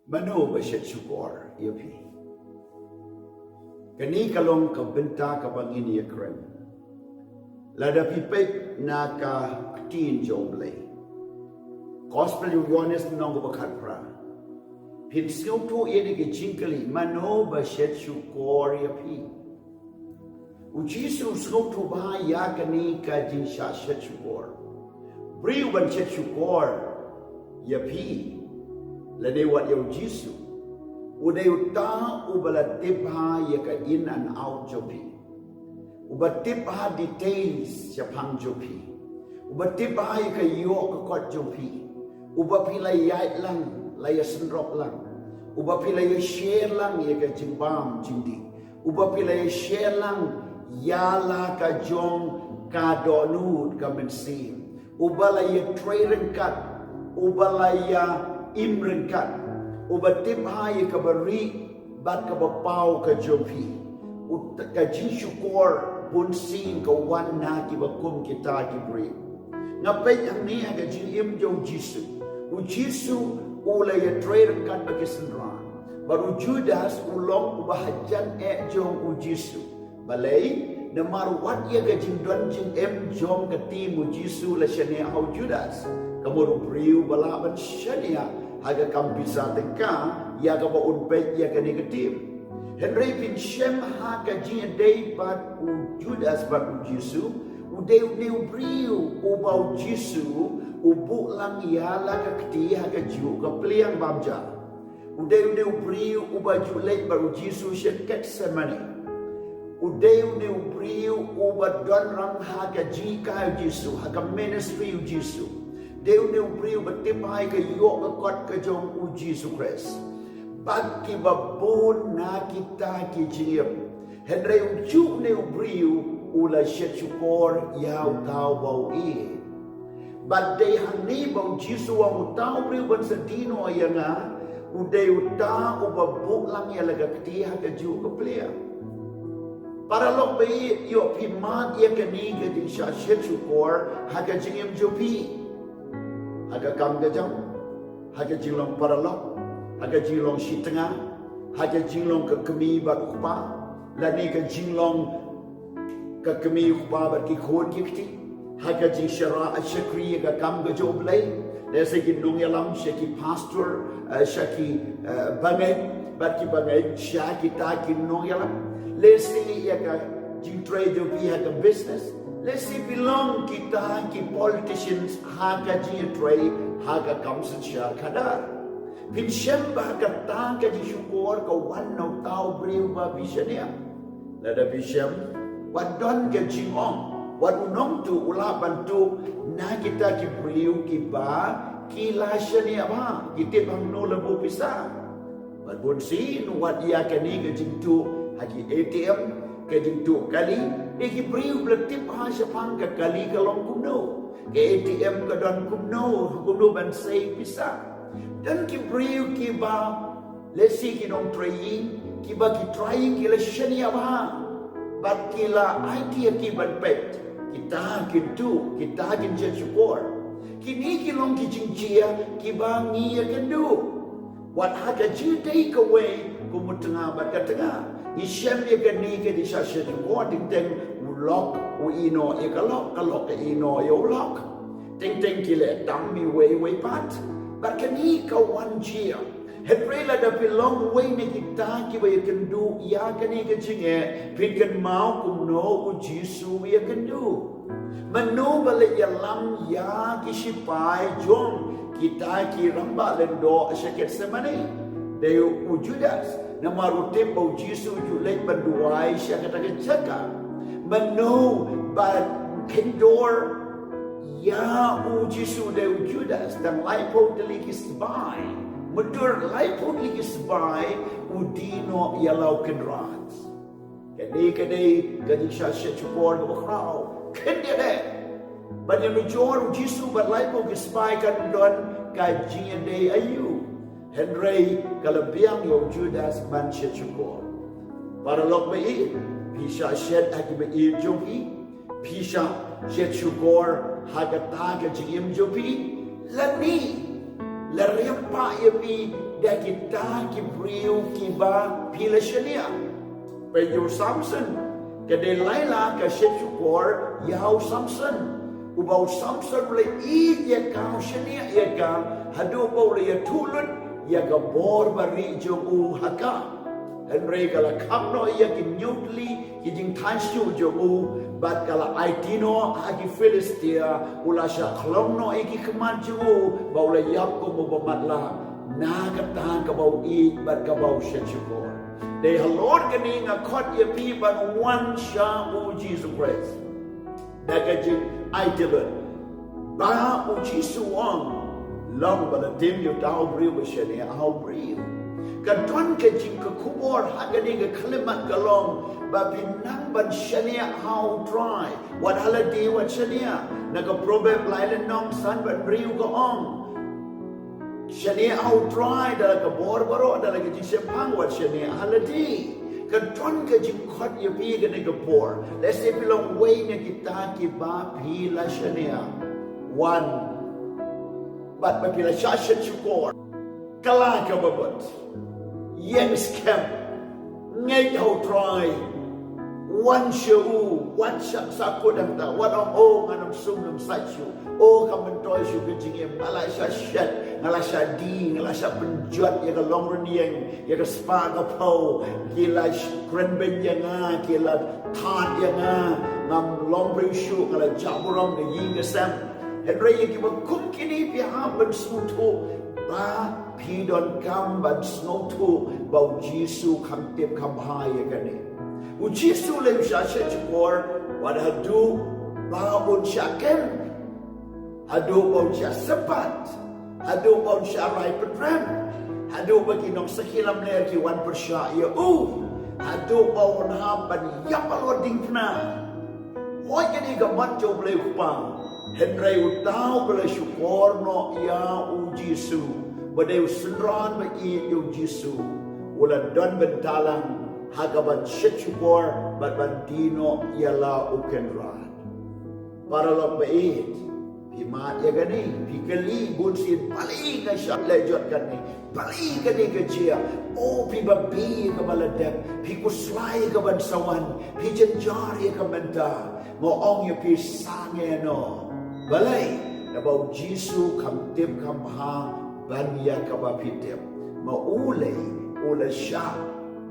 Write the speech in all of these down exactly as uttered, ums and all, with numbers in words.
Mano ba shet shukor ïa phi? Kane ka long ka bynta kaba ngin ïa kren. Lada phi peit na ka ktien jong U Blei, Gospel u Ïohannes lynnong kaba khatphra, phin sngewthuh ïa kane ka jingkylli, mano ba shet shukor ïa phi? U Jisu u sngewthuh bha ïa kane ka jingshah shet shukor. Briew ban shet shukor ïa phi, lane wat ïa U Jisu, u dei uta uba la tip bha ïa ka in and out jong phi. Uba tip bha details shaphang jong phi. Uba tip bha ïa ka ïoh ka kot jong phi. Uba phi la ïaid lang, la ïa synrop lang. Uba phi la ïa share lang ïa ka jingbam jingdih. Uba phi la ïa share lang ïa la ka jong ka dohnud ka mynsiem. Uba la ïa trei ryngkat, uba la ïa im ryngkat, uba tip bha ïa kaba rieh bad kaba paw ka jong phi. U t-, ka jingshukor bunsien ka wan na kiba kum kita ki briew. Nga peit hangne ha ka jingim jong U Jisu. U Jisu u la ïa trei ryngkat bad ki synran. Bad u Judas u long uba hajan eh jong U Jisu. Balei? Namar wat ïa ka jingdon jingem jong ka team U Jisu la shaniah ha u Judas. Ka mut u briew ba lah ban shaniah ha ka kam pisa tyngka ïa kaba un peit ïa kane ka team. Hynrei phin shem ha ka jingïadei bad u Judas bad U Jisu, u dei une u briew uba U Jisu u buh lang ïa la ka kti ha kajuh ka pliang bam ja. U dei une u briew uba ju leit bad U Jisu sha Gethsemane. U dei une u briew uba don rang ha ka jinghikai U Jisu, ha ka ministry U Jisu. Dei une u briew ba tip bha ïa ka ïoh ka kot ka jong U Jisu Khrist. Bad kiba bun na kita ki jingim. Hynrei u juh une u briew u la shet shukor ïa uta uba u ïeit. Bad dei hangne ba U Jisu u ong uta u briew ban sa die noh ïa nga, u dei uta uba buh lang ïa la ka kti ha kajuh ka pliang. Paralok ba ïeit, ïoh phi mad ïa kane ka jingshah shet shukor ha ka jingim jong phi. Ha ka kam ka jam, ha ka jinglong paralok, ha ka jinglong shi tnga, ha ka jinglong ka kmie bad u kpa, lane ka jinglong ka kmie u kpa bad ki khun ki kti, ha ka jingshah shakri ïa ka kam ka jong U Blei, lehse ki nongïalam sha ki pastor, eh, sha ki, eh, bangeit, bad ki bangeit sha kita ki nongïalam, lehse ïa ka jingtrei jong phi ha ka business, lehse phi long kita ki politicians ha ka jingtrei ha ka kam synshar khadar. Phin shem ba kata ka jingshukor ka wan na uta u briew ba phi shaniah. Lada phi shem, wat don ka jingong, wat u nongtuh u lah ban tuh na kita ki briew kiba ki la shaniah bha, ki tip hangno la buh pisa. Bad bunsien wat ïa kane ka jingtuh ha ki A T M, ka jingtuh kali, dei ki briew ba la tip bha shaphang ka kali ka long kumno, ka A T M ka don kumno, kumno ban sei pisa. Don ki briew kiba, lehse ki nongtrei ïing, kiba ki trei ïing ki la shaniah bha. Bad ki la aiti ïa ki ban peit. Kita kin tuh, kita kin shet shukor. Kine ki long ki jingjia kiba ngi ïakynduh. Wat ha ka jingïadei kawei kum u tnga bad ka tnga, ngi shem ïa kane ka jingshah shet shukor, teng teng u lok u ïehnoh ïa ka lok, ka lok ka ïehnoh ïa u lok. Teng teng ki leh tam iwei iwei pat. Bad kane ka wan jia. Hynrei lada phi long uwei na kita kiba ïakynduh ïa kane ka jingeh, phin kynmaw kumno U Jisu u ïakynduh. Mano ba la ïalam ïa ki shipai jong kita ki rangbah lyngdoh sha Gethsemane? Dei u Judas, namar u tip ba U Jisu u ju leit ban duwai sha kata ka jaka. Mano ba kyndor ïa U Jisu? Dei u Judas. Tang laiphew tylli ki spy, mutdur laiphew tylli ki spy, u die noh ïa la u kynrad. Kane ka dei ka jingshah shet shukor kaba khraw khyndiat eh. Ban ïanujor U Jisu bad laiphew ki spy kan don ka jingïadei aïu? Hynrei ka la biang ïa u Judas ban shet shukor. Paralok ba ïeit, phi shah shet ha ki ba ïeit jong phi? Phi shah shet shukor ha kata ka jingim jong phi? Lane la riam pah ïa phi Da kita ki briew kiba phi la shaniah. Peit ïa u Samson, ka Delilah ka shet shukor ïa u Samson. Uba u Samson u la ïeit ïa ka, u shaniah ïa ka, haduh ba u la ïathuh lut ïa ka bor barieh jong u ha ka. Hynrei ka la kham noh ïa ki hynñiewtylli ki jingthaw shuh jong u, bad ka la aiti noh ha ki Philistia, u la shah khlong noh ïa ki khmat jong u, ba u la ïap kum uba matlah. Na kata kaba u ïeit bad kaba u shet shukor. Dei halor kane nga khot ïa phi ban wan sha u Jisu Khrist da ka jingaiti lut. Ba u Jisu u ong, long ba la tim ïa uta u briew ba shaniah ha u briew. Ka don ka jingkyrkhu bor ha kane ka khyllipmat ka long ba phi nang ban shaniah ha u Trai. Wat ha lade wat shaniah. Na ka Proverb lai lynnong san bad hynriew ka ong, shaniah ha u Trai da la ka bor baroh, da la ka jingshemphang, wat shaniah ha lade. Ka don ka jingkhot ïa phi kane ka por. Lehse phi long wei na kita kiba phi la shaniah. Wan bad ba phi la shah shet shukor. Kylla kaba bud. Ïeng skhem. Ngeit ha u Trai. Wan sha u, wan sha, sha kut hangta, wat ong, "Oh, ngan ym sum ym sait shuh. Oh, ka myntoi shuh ka jingim, nga la shah shet, nga la shah die, nga la shah pynjot ïa ka longrynïeng, ïa ka spah ka phew, ki la sh-, kren beiñ ïa nga, ki la thad ïa nga, ngam long briew shuh, nga la jah burom ka ïing ka sem." Hynrei ïa kiba kum kine phi hap ban sngewthuh ba phi donkam ban sngewthuh ba u Jisu kham tip kham bha ïa kane. U Jisu u la shah shet shukor wat haduh ba un shah kem, haduh ba un shah sympat, haduh ba un shah rai pynrem, haduh ba ki nongsakhi lamler ki wan pyrshah ïa u, haduh ba un hap ban ïap halor diengphna. Hooid, kane ka mon jong u Blei u Kpa. Hynrei uta uba la shukor noh ïa u Jisu, ba dei u synran ba ïeit ïa u Jisu, u la don bynta lang ha kaban shet shukor bad ban die noh ïa la u Kynrad. Paralok ba ïeit, phi mad ïa kane, phi kylli bunsien, balei nga shah leh jot kane, balei kane ka jia? O phi babe ïa kaba la dep, phi khuslai ïa kaban sa wan, phi jynjar ïa ka mynta. Nga ong ïa phi, sangeh noh. Balei? Naba u Jisu kham tip kham bha ban ïa kaba phi tip. Ma u lei, u la shah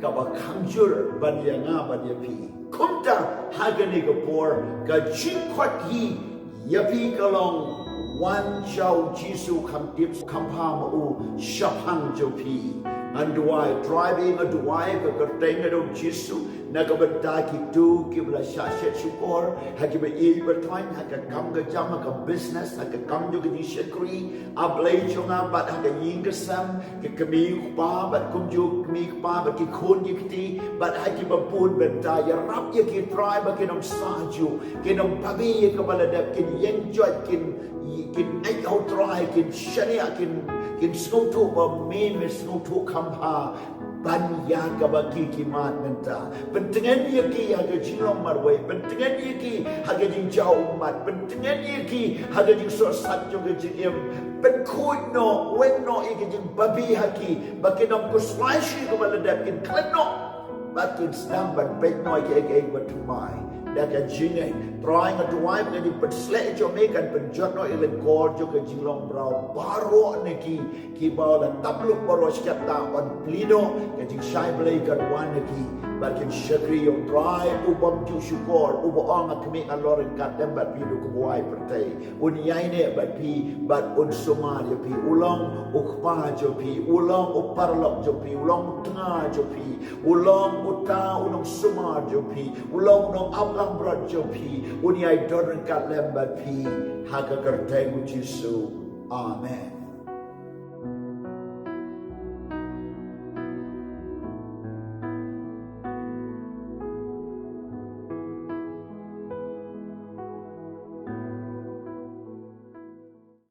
kaba kham jur ban ïa nga bad ïa phi. Kumta ha kane ka por ka jingkhot hi ïa phi ka long, wan sha u Jisu kham tip kham bha ma u shaphang jong phi. Ngan duwai, Trai, nga duwai ha ka kyrteng ka jong u Jisu, na ka bynta kito kiba la shah shet shukor ha kiba ïeit ba thoh, ha ka kam ka jam, ha ka business, ha ka kam jong ka jingshakri, A Blei jong nga, bad ha ka ïing ka sem, ki kmie kpa bad kumjuh kmie kpa bad ki khun ki kti, bad ha kiba bun bynta, ïarap ïa ki Trai ba kin ym sah juh, kin ym babe ïa kaba la dep, kin ïeng joit, kin, kin ngeit ha u Trai, kin shaniah, kin, kin sngewthuh ba me me sngewthuh kham bha ban ïa kaba ki ki mad mynta. Pyntngen ïa ki ha ka jinglong marwei, pyntngen ïa ki ha ka jingjaw ummat, pyntngen ïa ki ha ka jingsohsat jong ka jingim. Pynkhuid noh, weng noh ïa ka jingbabe ha ki, ba kin ym khuslai shuh ïa kaba la dep, kin klet noh, ba kin sdang ban peit noh ïa kiei kiei ba thymmai. Da ka jingngeit, Trai, nga duwai ba ka jingpynsleh jong me kan pynjot noh ïa ka lyngkor jong ka jinglong mraw baroh na ki, kiba la tap lut baroh shi katta, yn plie noh, ka jingshai Blei kan wan ha ki, bad kin shakri ïa u Trai u bym ju shukor, uba ong, nga khmih nalor ryngkat lem bad phi haduh ka buaid pyrthei. Un ïaineh bad phi bad un sumar ïa phi. U long u kpa jong phi, u long u paralok jong phi, u long u tnga jong phi, u long uta u nongsumar jong phi, u long u nongaplangbrot jong phi. Un ïai don ryngkat lem bad phi ha ka kyrteng u Jisu. Amen.